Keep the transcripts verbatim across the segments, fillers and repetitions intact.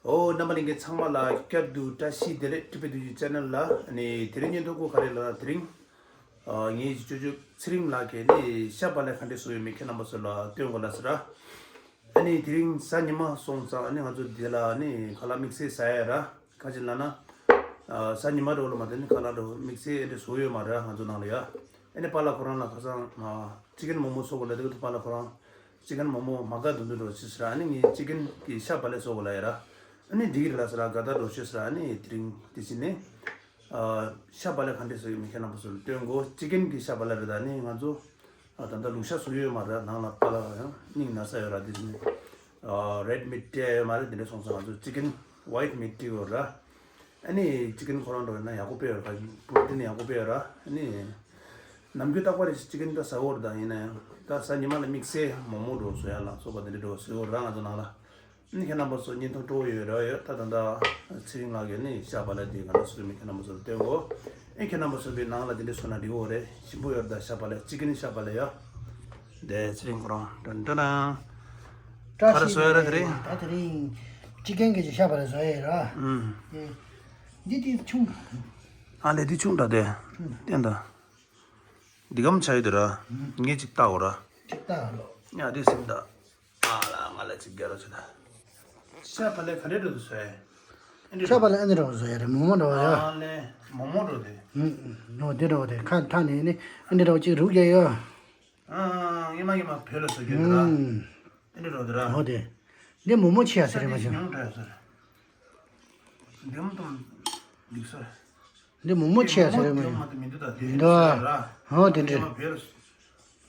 ཨོ། རྣམ་པ་ལྷན་རྒྱས་ཚང་མ་ལ་བསྐྱར་དུ་བཀྲ་ཤིས་བདེ་ལེགས། ཊི་བི་བདུད་རྩི་ཆེ་ནལ་ལ། ཨ་ནི་དེ་རིང་བརྙན་ཐུང་ཁོ་ག་རེ་ལབ་ན། དེ་རིང་ཨ་ངའི་ཅོ་ཅོ་ཚེ་རིང་ལགས་ཀྱིས་ནི་ཤ་བག་ལེབ་ག་འདྲས་བཟོ་ཡོད་མེད་ཁྱེད་རྣམ་པ་ཚོ་ལ་སྟོན་དགོས་ལབ་ཟེར་ར། ཨ་ནི་དེ་རིང་གཟའ་ཉི་མ་སོང་ཙང་ཨ་ནི་ང་ཚོ་འདི་ལ་ནི་ཁ་ལག་དམིགས་བསལ་ཟ་ཡ་ར། ག་ཅི་ལབ་ན། ཨ་གཟའ་ཉི་མ་འདྲ་བོ་ལ་མ་བསྡད་ནི་ཁ་ལག་འདྲ་བོ་དམིགས་བསལ་ཨེ་འདྲ་བཟོ་ཡོད་མ་རེད་ང་ཚོ་ནང་ལ་ཡ། ཨ་ནི་པཱ་ལགས་ཁོ་རང་ལ་ཁ་སང་ཨ་ཅི་ཀེན་མོ་མོ་བཟོ་དགོས་ལབ་དུས་པཱ་ལགས་ཁོ་རང་ཅི་ཀེན་མོ་མོ་མ་དགའ་འདུག་འདུག་འགྲོ་ཅི་ཟེར། ཨ་ནི་ངས་ཅི་ཀེན་གི་ཤ་བག་ལེབ་བཟོ་དགོས་ལབ་ཡ་ར། ཨ་ནི་འགྲིག་གི་རེད་ལབ་ཟེར་ར། དགའ་ད་འགྲོ་ཤོད་ཟེར། ཨ་ནི་དེ་རིང་དེ་ཕྱིན་ནས་ཨ་ཤ་བག་ལེབ་ག་འདྲས་བཟོ་ཡོད་མེད་ཁྱེད་རྣམ་པ་ཚོ་ལ་སྟོན་དགོས། ཅི་ཀེན་གི་ཤ་བག་ལེབ་རེད། ད་ནི་ང་ཚོ་ཨ་ད་ལྟ་ལུག་ཤ་བཟོ་ཡོད་མ་རེད། ནང་ལ་པཱ་ལགས་ཡང་སྙིང་ན་ས་ཡོད་ར། དེ་ཕྱིན་ནས་ཨ་རེད་མིཊ་སྤྲད་ཡོད་མ་རེད། དེ་འདྲས་སོང་ཙང་ང་ཚོ་ཅི་ཀེན་ཝའིཊ་མིཊ་སྤྲད་ཡོད་ར། ཨ་ནི་ཅི་ཀེན་ཁོ་རང་འདྲ་བོ་ཡིན་ན་ཡག་པོ་དཔེ་ཡོད་ར། པྲོ་ཊིན་ཡག་པོ་དཔེ་ཡོད་ར། ཨ་ནི་ནམ་རྒྱུན་རྟག་པར་ཅི་ཀེན་ད་ཟ་འོ་ར། ད་ཡིན་ན་ཡང་ད་གཟའ་ཉི་མ་ལ་དམིགས་བསལ་མོག་མོག་འདྲ་བོ་བཟོ་ཡ་ལ་སོགས་པ་དེ་འདྲ་འདྲ་བོ་བཟོ་འོ་ར་ང་ཚོ་ནང་ལ། ཨ་ནི་ཁྱེད་རྣམ་པ་ཚོ་བརྙན་ཐུང་སྤྲོ་བོ་ཡོད་ར་ཡོད། ད་ད་ད་ཚེ་རིང་ལགས་ཀྱིས་ནི་ཤ་བག་ལེབ་དེ་ག་འདྲ་བཟོ་མིན་ཁྱེད་རྣམ་པ་ཚོ་ལ་སྟོན་གོ། ཨེ་ཁྱེད་རྣམ་པ་ཚོ་བའི་ནང་ལ་དེ་འདྲ་བཟོ་ན་འགྲིག་འོ་རེད། ཞིམ་པོ་ཡོད་ར། ད་ཤ་བག་ལེབ་ཅི་ཀེན་ཤ་བག་ལེབ་ཡ། དེ་ཚེ་རིང་ཁོ་རང་ཏན་ཏན། བཀྲ་ཤིས་བདེ་ལེགས། ད་དེ་རིང་ཅི་ཀེན་གྱི་ཤ་བག་ལེབ་བཟོ་ཡས་ར། ཨུམ། འདི་དེ་ཆུང་དྲགས། ཨ་ལས་དེ་ཆུང་དྲགས་དེ། ཨུམ། བསྟན་ད། འདི་གམ་ཆ་ཡོད་དེ་ར། ཨུམ། ངས་ཅིག་ལྟ་འོ་ར། ཅིག་ལྟ་ལོ། ཡ་དེ་སིམ་ད། ཨ་ལ་ང་ལ་ཅིག་རྒྱ་རོ་ཆེ་ད། ཤ་བག་ལེབ་ག་འདྲས་འགྲོ་དུ་བཟོ་ཡས། ཤ་བག་ལེབ་ཨ་འདི་འདྲ་བོ་བཟོ་ཡས་རེད། མོག་མོག་འདྲ་བོ་ཡ། ཨ་ལས་མོག་མོག་འགྲོ་དེ། ཨུམ། ཨུམ། འོ་དེ་འདྲ་བོ་དེ་ཁ་ཐག་ནས་ནི་ཨ་འདི་འདྲ་བོ་ཅིག་རུག་རྒྱ་ཡོད། ཨང་། སྔོན་མ་སྔོན་མ་བོད་ལ་བཟོ་རྒྱུ་རེད་ར། ཨུམ། ཨེ་འདྲ་རོ་དེ་ར། འོ་དེ། འདི་མོག་མོག་ཆེ་ཡ་ས་རེད་མ་ཤེས། ཉུང་དྲགས་ས་རེད། འདི་མོ་དང་འདི་ས་རེད། འདི་མོག་མོག་ཆེ་ཡ་ས་རེད་མ་ཤེས། མ་དེ་མི་འདུག་ད་དེ་མི་འདུག་ས་རེད་ར། འོ་དེ་འདྲ། སྔོན་མ་བོད་ལ་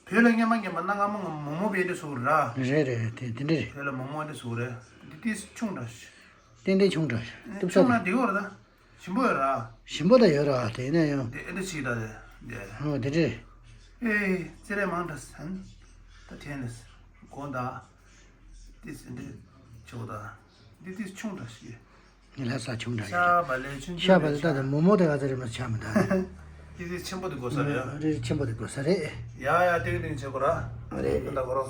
བོད་ལ་སྔོན་མ་སྔོན་མ་གནའ་སྔ་མོ་མོག་མོག་བེད་དེ་བཟོ་ར། རེད་རེད། དེ་དེ་འདྲ་རེད། བོད་ལ་མོག་མོག་དེ་བཟོ་རེད། འདི་ཏིས་ཆུང་དྲགས་ཤག་ཏན་ཏན་ཆུང་དྲགས་ཤག་ཏུབ་ས་ཆུང་ན་དེ་འདི་ཡོད་རེད་ད། ཞིམ་པོ་ཡོད་ར། ཞིམ་པོ་ད་ཡོད་ར། དེ་ཡིན་ན་ཡང་། དེ་ཨེ་འདྲ་ཞིག་ད་དེ་དེ། ཨོ་དེ་འདྲ། ཨེ་ཙེ་རེ་མང་དྲགས་ཟན། ད་དེ་ནས་གོ་ད། ཏིས་ཨེ་འདྲ་ཆོག་ད། འདི་ཏིས་ཆུང་དྲགས་ཤིག་ངས་ལ་ས་ཆུང་དྲགས་ཤག་ཤ་བག་ལེབ་ཆུང་ཆུང་ཤ་བག་ལེབ་རེད་ད། ད་མོག་མོག་དེ་ག་ཚོད་རེད་མ་ཆགས་མི་ད། འདི་ཏིས་ཆེན་པོ་དེ་དགོས་ས་རེད་ཡ། རེད། ཆེན་པོ་དེ་དགོས་ས་རེད། ཡ་ཡ་ཏིག་ཏིག་བྱེད་དགོས་ར། རེད། ད་གོ་རོ།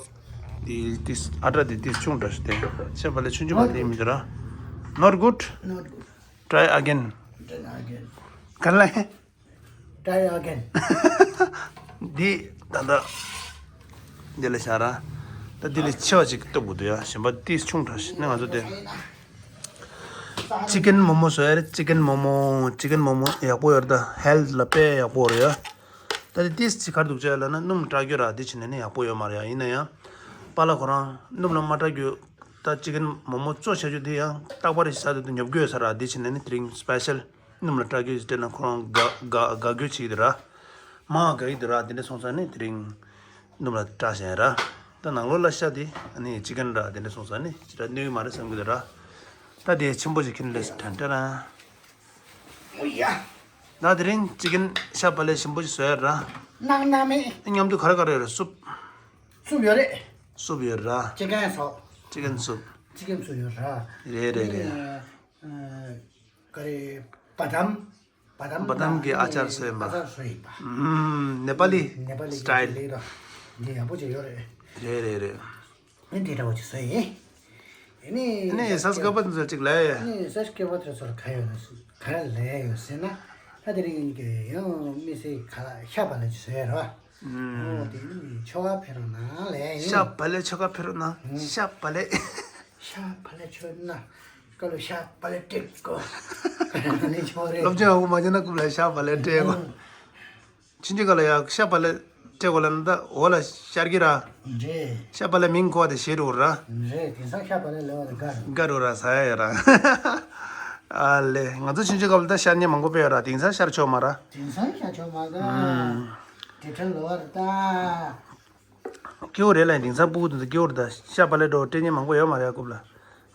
འདི་ཏིས་ཨ་ཏྲ་འདི་ཏིས་ཆུང་དྲགས་ཤིག་དེ། ཤ་བག་ལེབ་ཆུང་ཆུང་བ་དེ་མི་འདུག་ར། Not good. Not good. Try again. Try again. ག་ལ། Try again. འདི་ད་ལྟ་འདི་ལས་བཞག་ར། ད་འདི་ལས་ཆེ་བ་ཅིག་གཏུབ་དགོས་འདུག་ཡ། གཞན་པ་ཏིས་ཆུང་དྲགས་ཤིག་ནི་ང་ཚོ་དེ། ཅི་ཀེན་མོག་མོག་བཟོ་ཡ་རེད། ཅི་ཀེན་མོག་མོག་ཅི་ཀེན་མོག་མོག་ཡག་པོ་ཡོད་རེད་ད། ཧེལ་ཐི་ལ་དཔེ་ཡག་པོ་རེད་ཡ། ད་དེ་ཏིས་ཅིག་ག་རེ་འདུག་ཅེ་ལབ་ན་སྣུམ་དྲག་རྒྱུ་ར། དེ་བྱས་ནས་ནི་ཡག་པོ་ཡོད་མ་རེད་ཡ། ཡིན་ན་ཡང་པཱ་ལགས་ཁོ་རང་སྣུམ་ལ་མ་དྲག་རྒྱུ། ད་ཅི་ཀེན་མོག་མོག་བཙོ་བྱ་རྒྱུ་དེ་ཡང་རྟག་པར་ཞིག་ཟ་དུས་དུ་ཉོབ་རྒྱུ་ཡོད་ས་ར། དེ་བྱས་ནས་ནི་དེ་རིང་སི་པེ་ཤལ་སྣུམ་ལ་དྲག་རྒྱུ་ཞིག་སྤྲད་ན་ཁོ་རང་དགའ་དགའ་དགའ་རྒྱུ་བྱེད་ཀྱི་འདུག་ར། མང་དགའ་གི་འདུག་ར། དེ་འདྲ་སོང་ཙང་ནི་དེ་རིང་སྣུམ་ལ་དྲག་བཞག་ཡ་ར། ད་ནང་ལོགས་ལ་ཤ་དེ་ཨ་ནི་ཅི་ཀེན་ར། དེ་འདྲ་སོང་ཙང་ནི་ཅི་ར་གནོད་ཀྱི་མ་རེད་བསམ་གྱི་འདུག་ར། ད་དེ་ཆེན་པོ་ཞིག་ཁྱེར་ནས་ལས་ཏན་ཏན་ར། ཨོ་ཡ། ད་དེ་རིང་ཅི་ཀེན་ཤ་བག་ལེབ་ཞིམ་པོ་ཞིག་བཟོ་ཡ་ར། གནང་གནང་མེད། མཉམ་དུ་ག་རེ་ག་རེ་ཡོད་རེད། སུབ། སུབ་ཡོད་རེད། སུབ་ཡོད་ར། ཅི་ཀེན་སོགས། ཅི་ཀེན་སུབ། ཅི་ཀེན་སུབ་ཡོད་ར། རེད་རེད་རེད། ཨ་ཨ་ག་རེ་བ་དམ། བ་དམ་བ་དམ་གྱི་ཨ་ཅར་བཟོས་ཡིན་པ། ཨ་ཅར་བཟོས་ཡིན་པ། ཨུམ། ནེ་པ་ལི་ནེ་པ་ལི་སི་ཊའིལ། ལི་ར། འདི་ཡག་པོ་ཅིག་ཡོད་རེད། རེད་རེད་རེད། ཨ་འདི་འདྲ་བོ་ཅིག་བཟོས་ཡིན། ཨ་ནི་ཨ་ནི་ས་སྐྱ་པ་ཚོ་ཅིག་ལབ་ཡ། ཨ་ནི་ས་སྐྱ་པ་དེ་ཚོར་ག་ཡོད་ན་ག་རེ་ལབ་ཡ་ཡོད་ཟེར་ན། ད་དེ་རིང་གི་ཡང་དམིགས་བསལ་ག་ལ་ཤ་བག་ལེབ་ཅིག་བཟོས་ཡ་རེད་བ། ཨུམ། ཨོ་དེ་ནི་ཆོ་ག་ཕེབས་རོགས་གནང་ལབ་ཡ་ཡིན། ཤ་བག་ལེབ་ཆོ་ག་ཕེབས་རོགས་གནང་། ཨུམ། ཤ་བག་ལེབ། ཤ་བག་ལེབ་མཆོད་ན། སྐབས་ལ་ཤ་བག་ལེབ་སྤྲད་དགོས། ནི་ཆོག་རེད། སློབ་སྦྱོང་ཡག་པོ་མ་བྱས་ན་རྐུབ་ལ་ཤ་བག་ལེབ་སྤྲད་དགོས། ཨང་། ཆུང་ཆུང་སྐབས་ལ་ཡ་ཤ་བག་ལེབ་སྤྲད་དགོས་ལབ་ན་ད་འོག་ལ་ཤར་གྱི་ར། རེད། ཤ་བག་ལེབ་མིང་གོ་བ་དེ་ཞེད་འགྲོ་ར། རེད། དེང་སང་ཤ་བག་ལེབ་ལབ་པ་དེ་དགའ་རེད། དགའ་འགྲོ་ར་ཟ་ཡ་ཡོད་ར། ཨ་ལེ། ང་ཚོ་ཆུང་ཆུང་སྐབས་ལ་ད་ཤ་རྙེད་མང་པོ་དཔེ་ཡོད་ར། དེང་སང་ཤར་ཆོག་མ་ར། དེང་སང་ཤར་ཆོག་མ་ར། ཨང་། དེ་འཕྲལ་ལོ་བར་ད། སྐྱོ་བོ་རེད་ལ། དེང་སང་སྤུ་གུ་དེ་ཚོ་སྐྱོ་བོ་རེད་ད། ཤ་བག་ལེབ་འགྲོ་སྤྲད་མཁན་མང་པོ་ཡོད་མ་རེད་རྐུབ་ལ།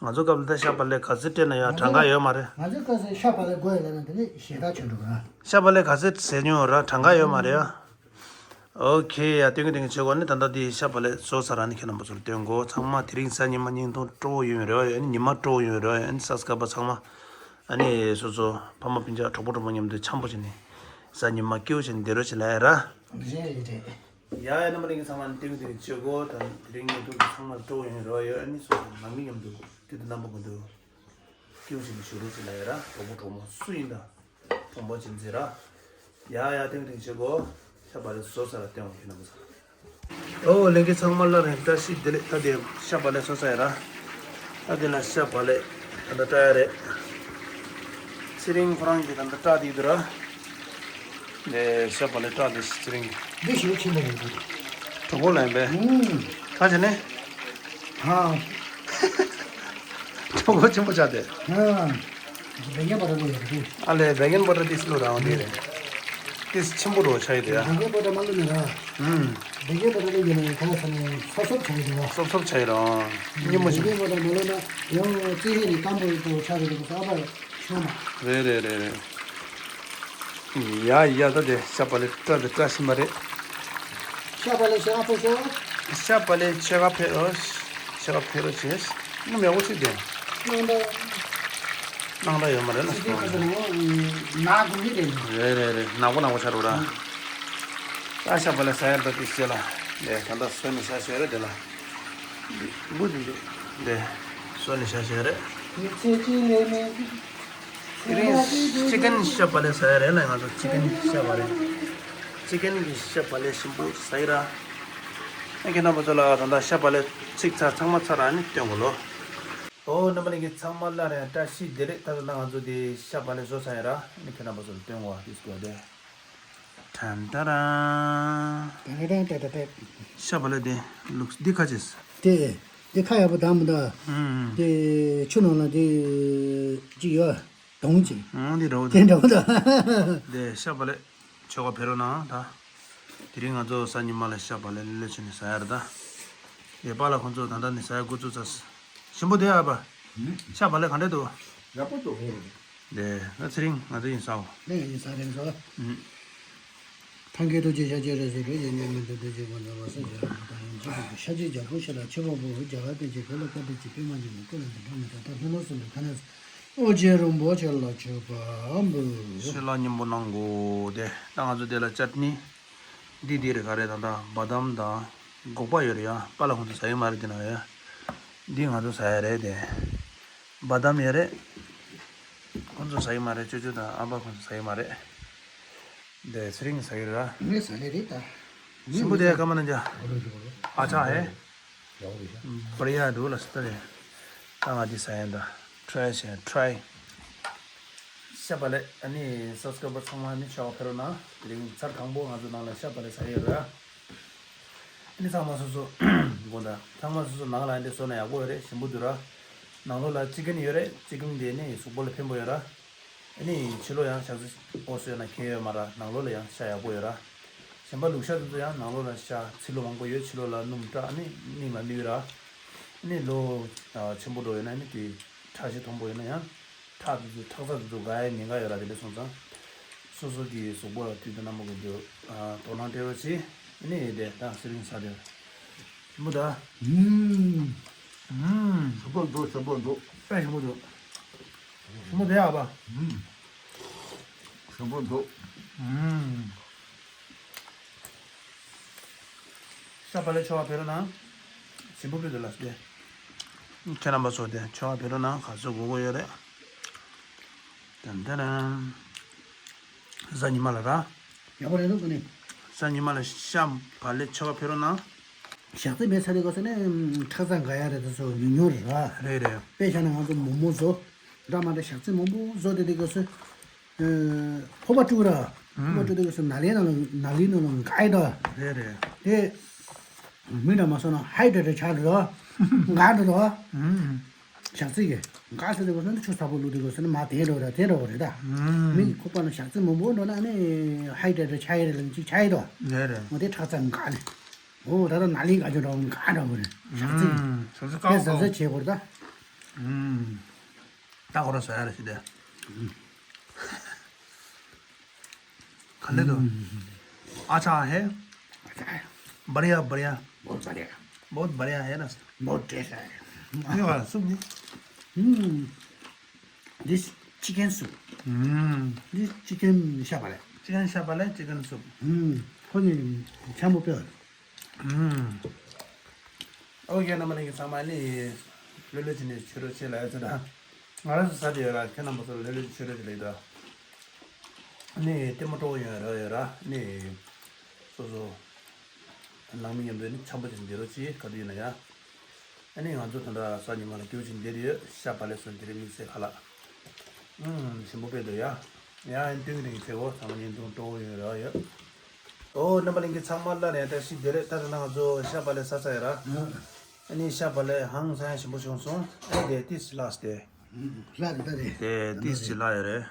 ང་ཚོ་སྐབས་ལ་ད་ཤ་བག་ལེབ་ག་ཚོད་སྤྲད་ན་ཡང་གྲངས་ཀ་ཡོད་མ་རེད། ང་ཚོའི་སྐབས་སུ་ཤ་བག་ལེབ་དགོས་ཡོད་ལབ་ན་དེ་ནི་ཞེ་དྲག་བྱུང་འགྲོ་གི་ར། ཤ་བག་ལེབ་ག་ཚོད་ཟས་མྱོང་ཡོད་ར། གྲངས་ཀ་ཡོད་མ་རེད་ཨ། ཨོ་ཁེ་ཡ། སྟོན་གི་སྟོན་གི་བྱེད་དགོས་ནི་ད་ལྟ་དེ་ཤ་བག་ལེབ་བཟོ་ཚར་ར་ནི་ཁྱེད་རྣམ་པ་ཚོར་སྟོན་གོ། ཚང་མ་དེ་རིང་གཟའ་ཉི་མ་བརྙན་ཐུང་སྤྲོ་བོ་ཡོང་རེ་བ་ཡོད། ཨ་ནི་ཉི་མ་སྤྲོ་བོ་ཡོང་རེ་བ་ཡོད། ཨ་ནི་ས་སྐྱ་པ་ཚང་མ་ཨ་ནི་སོ་སོ་ཕ་མ་སྤུན་ཀྱག་གྲོགས་པོ་གྲོགས་མོ་མཉམ་དུ་འཆམ་པོ་བྱས་ནས་གཟའ་ཉི་མ་སྐྱིད་པོ་བྱས་ནས་བསྡད་རོགས་བྱེད་ལབ་ཡ་ར། རེད་རེད་རེད། ཡ་ཡ། རྣམ་པ་ལྷན་རྒྱས་ཚང་མ་ནི་སྟོན་གི་སྟོན་གི་བྱེད་དགོ། ད་དེ་རིང་བརྙན་ཐུང་དེ་ཚང་མ་སྤྲོ་བོ་ཡོང་རེ་བ་ཡོད། ཨ་ནི་སོ་སོ་ནང་མི་མཉམ་དུ་སྐྱིད་དུ་རྣམ་པ་ཀུན་ཏུ། སྐྱེའུ་ཆེན་པོ་ཞུ་རོགས་ཅིག་ལ་ཡ་ར། གྲོགས་པོ་གྲོགས་མོ་སུ་ཡིན་ད། གྲོང་པ་ཅན་ཟེར་ར། ཡ་ཡ་ཐེངས་ཐེངས་བྱེད་དགོ། ཤ་བག་ལེབ་བཟོ་ས་ལ་བསྟན་འོང་ཁྱེད་རྣམ་པ་ཚོ། ཨོ་ལྷན་རྒྱས་ཚང་མ་སླར་ཡང་བཀྲ་ཤིས་བདེ་ལེགས། ད་དེ་ཤ་བག་ལེབ་བཟོ་ས་ཡ་ར། ད་དེ་ལ་ཤ་བག་ལེབ་ད་ལྟ་བཀྲ་ཡ་རེད། ཚེ་རིང་ཁོ་རང་གིས་ད་ལྟ་བཀྲ་དེ་འདུག་ར། ནས་ཤ་བག་ལེབ་བཀྲ་དེ་ཚེ་རིང་གིས། འདི་ཞེ་ཆེན་པོ་རེད་འདུག་གྲོགས་པོ་ལ་ཡིན་པས། ཨུམ། ད་བྱས་ནས། ཧ། གྲོགས་པོ་ཆེན་པོ་ཆགས་ཏེ། ཧ། བེ་ཀིང་པའུ་ཌར་བླུགས་ཡོད་རེད། ཨ་ལས་བེ་ཀིང་པའུ་ཌར་ཏིས་བླུགས་རང་དེ་རེད། ཏིས་ཆེན་པོ་རུ་ཆགས་ཡོད་དེ་ཡ། བེ་ཀིང་པའུ་ཌར་མ་བླུགས་ན་ར། ཨུམ། བེ་ཀིང་པའུ་ཌར་བླུགས་ཡོད་ན་ག་ལ་ས་ནས་སོབ་སོབ་ཆགས་ཡོད་རེད་བ། སོབ་སོབ་ཆགས་ཡོད་རང་། སྙི་མོ་བེ་ཆེན་པོ། ཀིང་པའུ་ཌར་མ་བླུགས་ན་ཡང་རྩི་ཤིང་རེད་སྐམ་པོ་རེད་དོ་ཆགས་རེད་དོ་ས་ཨ་ཕ་ཆུང་མ། རེད་རེད་རེད་རེད། ཡ་ཡ་ད་དེ་ཤ་བག་ལེབ་བཀྲ་དེ་བཀྲ་ཤིས་མ་རེད། ཤ་བག་ལེབ་ཕྱེད་ཀ་ཕེབས་ཤོག་ཤ་བག་ལེབ་ཕྱེད་ཀ་ཕེབས་ཨོ། ཕྱེད་ཀ་ཕེབས་རོགས་བྱེད། སྣུམ་ཡག་པོ་ཅིག་དེ། སྣང་དག་སྣང་དག་ཡོད་མ་རེད་ན། ཅི་ཅི་ཁ་ས་ནང་ནག་གུ་གི་དེ། རེད་རེད་རེད། ནག་པོ་ནག་པོ་ཆགས་འགྲོ་ར། ཨ་ཤ་བག་ལེབ་ཟ་ཡར་ད་དེ་བྱེད་ལ། དེ་ད་ལྟ་བཟོས་ནས་ཤ་བྱས་རེད་དེ་ལ། འབུ་དེ་འདུག་དེ་བཟོས་ནས་ཤ་བྱས་རེད། དེ་རིང་ཅི་ཀན་ཤ་བག་ལེབ་ཟ་ཡ་རེད་ལ། ང་ཚོ་ཅི་ཀན་ཤ་བག་ལེབ། ཅི་ཀན་གྱི་ཤ་བག་ལེབ་ཞིམ་པོ་ཟ་ཡི་ར། ཨ་ཁྱེད་རྣམ་པ་ཚོ་ལ་ད་ལྟ་ཤ་བག་ལེབ་ཚིག་ཚར་ཚང་མ་ཚར་ཨ་ནི་སྟོན་གོ་ལོ། ཨོ་རྣམ་པ་ལྷན་རྒྱས་ཚང་མ་སླར་ཡང་བཀྲ་ཤིས་བདེ་ལེགས། ད་ལྟ་ང་ཚོ་དེ་ཤ་བག་ལེབ་བཟོ་ཚར་ཡ་ར། ཨ་ནི་ཁྱེད་རྣམ་པ་ཚོ་ལ་སྟོན་གོ་ཨ་དིས་གོ་དེ། ཏན་ཏ་ར། ཏན་ཏན་ཏན་ཏན་ཏན། ཤ་བག་ལེབ་དེ་ལུགས་འདི་ཁ་ཅིག་དེ། དེ་ཁ་ཡག་པོ་དང་མི་འདུག་ཨུམ། དེ་ཆུ་ནང་ལ་དེ་ཅི་ཡོད་དོང་ཅིག་ཨང་འདི་འདྲ་བོ་དེ་དང་འདྲ་བོ་དང་། དེ་ཤ་བག་ལེབ་ཆོ་ག་ཕེ་རོ་ན་ད། དེ་རིང་ང་ཚོ་གཟའ་ཉི་མ་ལ་ཤ་བག་ལེབ་ལེ་ལེ་བྱས་ནས་ཟ་ཡ་རེད་ད། དེ་པཱ་ལགས་ཁོང་ཚོ་ད་ལྟ་ནས་ཟ་ཡ་འགོ་བཙུགས་ཚར། ཞིམ་པོ་དེ་ཨ་ཕ། ཤ་བག་ལེབ་ག་འདྲ་འདུག་ཡག་པོ་འདུག་དེ་ད་ཚེ་རིང་ང་ཚོ་ཡིན་ཟའོ། ལན་ཡིན་ས་རེད་ཟོ། ཨུམ། ཐང་གའི་རྡོ་རྗེ་ཤཱཀྱའི་རིགས་སུ་རོལ་ཞིང་མཉམ་མེད་དུ་རྡོ་རྗེ་སྒོ་འདྲ་བ་སོགས་ཀྱི་རང་དང་ཡང་འཇིག་པའི་ཤཱཀྱའི་རྒྱལ་པོ་ཞེས་ལ་མཆོད་པ་འབུལ། རྒྱལ་བ་བསྟན་ཅིང་བོད་ལ་བཀའ་དྲིན་ཆེ། པདྨ་འབྱུང་གནས་སྐུ་ལ་འདི་འགྲོ་མི་ཐུབ། ད་ལྷ་མོ་གསུམ་པའི་ཁ་ནས་ཨོ་རྒྱན་རིན་པོ་ཆེ་ལ་མཆོད་པ་འབུལ། ཕྱི་ལ་སྙིང་པོ་གནང་དགོས་ཏེ། ད་ང་ཚོ་དེ་ལ་ཅཊ་ནི་འདི་འདི་རེད་ག་རེད། ད་ད་བ་དམ་དང་སྒོག་པ་ཡོད་རེད་ཡ། པཱ་ལགས་ཁོང་ཚོ་ཟ་ཡི་མ་རེད་དེ་ན་ཡ། འདི་ང་ཚོ་ཟ་ཡ་རེད་དེ། བ་དམ་ཡོད་རེད། ཁོང་ཚོ་ཟ་ཡི་མ་རེད། ཅོ་ཅོ་དང་ཨ་ཕ་ཁོང་ཚོ་ཟ་ཡི་མ་རེད། འདི་ཚེ་རིང་ཟ་ཡི་ར། ངས་ཟ་ལེ་རེད་ད། ཞིམ་པོ་དེ་ཀ་མ་ན་འཇའ། ཨ་ཆ་ཧེ། བར་ཡ་འདུག་ལ་སི་ཏ་རེ། ད་ང་འདི་ཟ་ཡན་ད། ཊ་རའི་བྱས་ཊ་རའི། ཤ་བག་ལེབ་ཨ་ནི་སབ་སི་ཀ་རའི་བར་ཚང་མ་ནི་ཆོག་ཕེ་རོ་ན། དེ་རིང་ཚར་དང་པོ་ང་ཚོ་ནང་ལ་ཤ་བག་ལེབ་ཟ་ཡི་ར། ཨ་ནི་ཚང་མ་སོ་སོ། དགོངས་དག་ཚང་མ་སོ་སོ་ནང་ལ་འདི་བཟོ་ན་ཡག་པོ་ཡོད་རེད། ཞིམ་པོ་འདུག་ར། ནང་ལོགས་ལ་ཅི་ཀན་ཡོད་རེད། ཅི་ཀན་དེ་ནི་གཟུགས་པོ་ལ་ཕན་པོ་ཡོད་ར། ཨ་ནི་ཕྱི་ལོགས་ཡང་ཞག་ཚི་ཨོ་སོ་ཡོད་ན་ཁྱད་ཡོད་མ་ར། ནང་ལོགས་ལ་ཡང་ཤ་ཡག་པོ་ཡོད་ར། གཞན་པ་ལུག་ཤ་དེ་ཚོ་ཡང་ནང་ལོགས་ལ་ཤ་ཚི་ལོ་མང་པོ་ཡོད། ཕྱི་ལོགས་ལ་སྣུམ་བཀྲ་ཨ་ནི་སྙིང་ལ་བླུགས་ར། ཨ་ནི་ལོ་ཆེན་པོ་འགྲོ་ཡོད་ན་ཨ་ནི་དེ་ཁྲག་ཤེད་མཐོན་པོ་ཡོད་ན་ཡང་ཁྲག་དེ་ཚོ་ཁྲག་རྩ་དེ་ཚོ་འགག་ཡ་ཉེན་ཁ་ཡོད་ར། དེ་འདྲ་སོང་ཙང་སོ་སོ་གི་གཟུགས་པོ་ལ་དུས་དང་ནམ་པ་གི་དུ་དོ་སྣང་སྤྲད་རོགས་བྱེད། ཨ་ནི་དེ་ད་ཚེ་རིང་ཟ་དེ་ཞིམ་པོ་ད། ཨུམ། ཨུམ། ཞིམ་པོ་འདུག་ཞིམ་པོ་འདུག་དཔེ་ཞིམ་པོ་འདུག་ཞིམ་པོ་དེ་ཡག་པ། ཨུམ། ཞིམ་པོ་འདུག་ཨུམ། ཤ་བག་ལེབ་ཆོག་པ་ཕེ་རོ་ན། ཞིམ་པོ་ཕེ་དེ་ལ་སྟེ། ཁྱེད་རྣམ་པ་ཚོ་དེ་ཆོག་པ་ཕེ་རོ་ན་ག་ཚོད་དགོས་དགོས་ཡོད་རེད། ཏན་ཏན། གཟའ་ཉི་མ་ལ་ར། ཡག་པོ་རེད་འདུག་ཀ་ནི། གཟའ་ཉི་མ་ལ་ཤ་བག་ལེབ་ཆོག་པ་ཕེ་རོ་ན། ཞག་རྩི་མེད་ཚར་དུས་སྐབས་སུ་ནི་ཁྲག་རྩ་འགག་ཡ་རེད། དེ་ཚོ་ཉུང་ཉུང་རེད་ར། རེད་རེད། དཔེ་བཞག་ན་ང་ཚོ་མོག་མོག་བཟོ། འདྲ་མ་འདྲ་ཞག་རྩི་མང་པོ་བཟོ་དེ་དུས་སྐབས་སུ། ཨ། ཕོར་པ་བཀྲུ་ར། ཕོར་པ་བཀྲུ་དུས་སྐབས་སུ་ན་ལིང་ནང་ལ་ན་ལིང་ནང་ལ་འགག་ཡ་ད། རེད་རེད། དེ་མི་འདྲ་མ་སོང་ན་ཧའི་ཌེ་ཌེ་ཊི་ཆགས་འགྲོ་ད། འགག་འགྲོ་ད། ཞག་རྩི་གི་འགག་ཟེར་དུས་སྐབས་སུ་ནི་ཆུ་ཚ་པོ་བླུགས་དུས་སྐབས་སུ་ནི་མར་དེ་འགྲོ་ར་དེ་འགྲོ་བ་རེད་ད། མི་གི་ཁོག་པ་ནང་ཞག་རྩི་མང་པོ་འགྲོ་ན་ནི་ཧའི་ཌེ་ཌེ་ཊི་ཆགས་ཡ་རེད་ལ་ཅིག་ཆགས་ཡ་ད། རེད་རེད། འོ་དེ་ཁྲག་རྩ་འགག་ནི། འོ་ད་ལྟ་ན་ལིང་འགག་ཆོག་འདྲ་བོ་འགག་འདྲ་བོ་རེད། ཞག་རྩི། ཞག་རྩི་དེ་གཟབ་གཟབ་བྱེད་དགོས་རེད་ད། ད་ཁོ་རང་ཟ་ཡ་རེད་ཟེར་ཏེ། ག་ལེ་དོ། ཨ་ཆ་ཧེ། बढ़िया बढ़िया। बहुत बढ़िया। बहुत बढ़िया है ना। बहुत टेस्ट है। ये वाला सूप नहीं। हम्म। This chicken soup। Hmm. This chicken ཤ་བག་ལེབ། chicken ཤ་བག་ལེབ། chicken soup། ཁོ་ནི་ཆེན་པོ་དཔེ། ཨོ་ཡ་རྣམ་པ་ལྷན་རྒྱས་ཚང་མ་ནི་ལོ་ལོ་ཅི་ནས་ཆུ་རོ་ཆེ་ལ་ཡ་ཚོ་དང་ ང་རང་ཚོ་ཟ་དེ་ཡོད་ར། ཁྱེད་རྣམ་པ་ཚོ་ལ་ལེགས་ལེགས་ཆོས་ལེགས་ལེགས་དང་། ནི་ལྟད་མོ་སྤྲོ་བོ་ཡོད་ར་ཡོད་ར། ནི་སོ་སོ་ནང་མི་མཉམ་དུ་ནི་འཆམ་པོ་ཅིག་འདི་རོ་ཅིག་ག་དུས་ཡིན་ན་ཡ། ཨ་ནི་ང་ཚོ་ད་ལྟ་གཟའ་ཉི་མ་ལ་སྐྱོ་ཅིག་འདིར་ཡོད། ཤ་བག་ལེབ་སོ་འདིར་དམིགས་བསལ་ཁ་ལག་ཨུམ་ཞིམ་པོ་དཔེ་འདུག་ཡ། ཡ་ཨ་ནི་སྟོན་གྱི་རིང་ཚེ་བོ་ཚང་མ་བརྙན་ཐུང་སྤྲོ་བོ་ཡོད་ར་ཡོད། ཨོ་རྣམ་པ་ལྷན་རྒྱས་ཚང་མ་ལ་ནས་བཀྲ་ཤིས་བདེ་ལེགས། ད་ད་ལྟ་ང་ཚོ་ཤ་བག་ལེབ་ཟ་ཚར་ཡོད་ར། ཨ་ནི་ཤ་བག་ལེབ་ཧང་སང་ཞིམ་པོ་བྱུང་སོང་། ཨ་ནི་དེ་ཏིས་ལགས་ཏེ། ལྷག་རེད་ད་རེད། དེ་ཏིས་ཅི་ལྷག་ཡོད་རེད།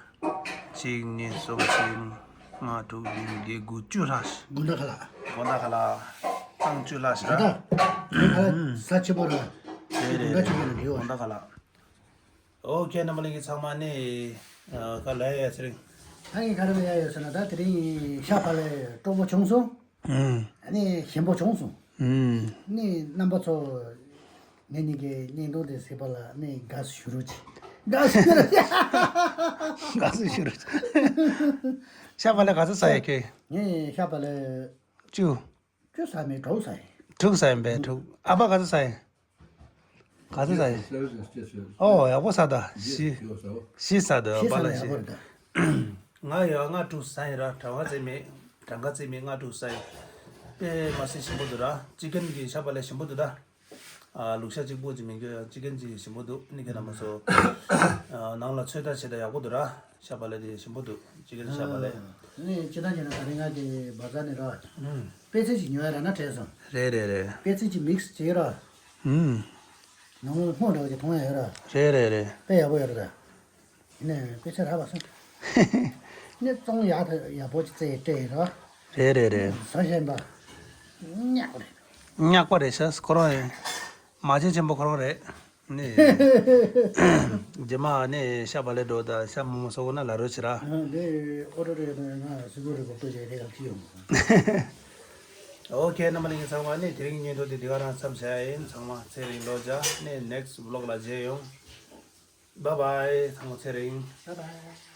གཅིག་གཉིས་གསུམ་བཞི་ལྔ་དྲུག་བདུན་བརྒྱད་དགུ་བཅུ་ལྷག་ཤག་དགོང་དག་ཁ་ལག་དགོང་དག་ཁ་ལག་ཨང་བཅུ་ལྷག་ཤག་ར། ད་དེ་ཁ་ལག་ས་ཆེན་པོ་ར། རེད་རེད་དགོང་དག་རེད། ཆུ་ཡོད་ར། དགོང་དག་ཁ་ལག་ཨོ་ཁེ་རྣམ་པ་ལྷན་རྒྱས་ཚང་མ་ནི་ཨ་ག་ལ་ཡ་ཚེ་རིང་། ད་ངས་ག་རེ་ལ་ཡ་ཡོད་ཟེར་ན། ད་དེ་རིང་ཤ་བག་ལེབ་སྤྲོ་པོ་བྱུང་སོང་། ཨུམ། ནི་ཞིམ་པོ་བྱུང་སོང་། ཨུམ། ནི་རྣམ་པ་ཚོ་ངེད་གཉིས་ཀྱི་བརྙན་ཐུང་དེ་གཟིགས་པ་ལ་ནི་དགའ་བསུ་ཞུ་རོགས་གྱིས། དགའ་བསུ་ཞུ་རོགས། དགའ་བསུ་ཞུ་རོགས་གྱིས། ཤ་བག་ལེབ་ག་ཚོད་ཟ་ཡོད་ཁྱོད། ངས་ཤ་བག་ལེབ་བཅུ། བཅུ་ཟ་མེད་དྲུག་ཟ་ཡིན། དྲུག་ཟ་ཡིན་པས་དྲུག་ཨ་ཕ་ག་ཚོད་ཟ་ཡིན། ག་ཚོད་ཟ་ཡིན། ཨོ་ཡག་པོ་ཟ་ད། བཞི། བཞི་ཟ་འདུག་བཞི་ཨ་ཕ་ལ་ཟ་ན་ཡག་པོ་རེད་ད། ང་ཡ་ང་དྲུག་ཟ་ཡིན་ར། གྲངས་ཀ་བརྩི་མེད། གྲངས་ཀ་བརྩི་མེད། ང་དྲུག་ཟ་ཡིན། དཔེ་མ་སྲིད་ཞིམ་པོ་འདུག་ར། ཅི་ཀན་གྱི་ཤ་བག་ལེབ་ཞིམ་པོ་འདུག་ད། ཨ་ལུག་ཤ་གཅིག་པོ་ཅིག་མིན་གྱི་ཅི་ཀན་ཅིག་ཞིམ་པོ་འདུག་ནི་ཁྱེད་རྣམ་པ་ཚོ་ཨ་ནང་ལ་ཚོད་ལྟ་བྱེད་ད་ཡག་པོ་འདུག་ར། ཤ་བག་ལེབ་དེ་ཞིམ་པོ་འདུག་ཅི་ཀན་ཤ་བག་ལེབ། ནི་ཅི་ད་ཉིན་ན་ད་རིང་ང་གི་བ་ཛ་ནི་ར། ཨུམ། པེ་ཙི་ཅིག་ཉོ་ཡ་ར་ན་དྲན་སོང་། རེད་རེད་རེད། པེ་ཙི་ཅིག་མིག་སི་བྱེད་ར། ཨུམ། ནང་ལོགས་སྔོ་འདྲ་བ་ཅིག་མཐོང་ཡ་ཡོད་ར། རེད་རེད་རེད། དཔེ་ཡག་པོ་ཡོད་ར་ད། ནས་དཔེ་ཆ་རག་པ་སོང་། ནས་བཙོང་ཡག་ད་ཡག་པོ་ཅིག་བཙལ་སྤྲད་ར། རེད་རེད་རེད། ཟ་ཤེས་པ། ཉག་རེད། ཉག་པ་རེད་ཤག་ཁོ་རང་ཡིན། མ་བྱན་ཆེན་པོ་ཁོ་རང་རེད། ནི། རྗེས་མ་ནི་ཤ་བག་ལེབ་འགྲོ་ད་ཤ་མོག་མོག་ཟ་དགོས་ན་ལབ་རོགས་བྱེད་ར། ཨ་འདི་ཨོ་ཏོ་རེད་ང་སི་ཀོ་རེད་གོ་ཏོ་ཞེ་རེད་ལ་ཅི་ཡོང་། ཨོ་ཁེ་རྣམ་པ་ལྷན་རྒྱས་ཚང་མ་ནི་དེ་རིང་བརྙན་ཐུང་དེ་འདི་ག་རང་མཚམས་བཞག་ཡིན། ཚང་མ་ཚེ་རིང་ལོ་བརྒྱ། ནི་ནེག་སི་ཝི་ལོག་ལ་མཇལ་ཡོང་། བཱའི་བཱའི། ཚང་མ་ཚེ་རིང་། བཱའི་བཱའི།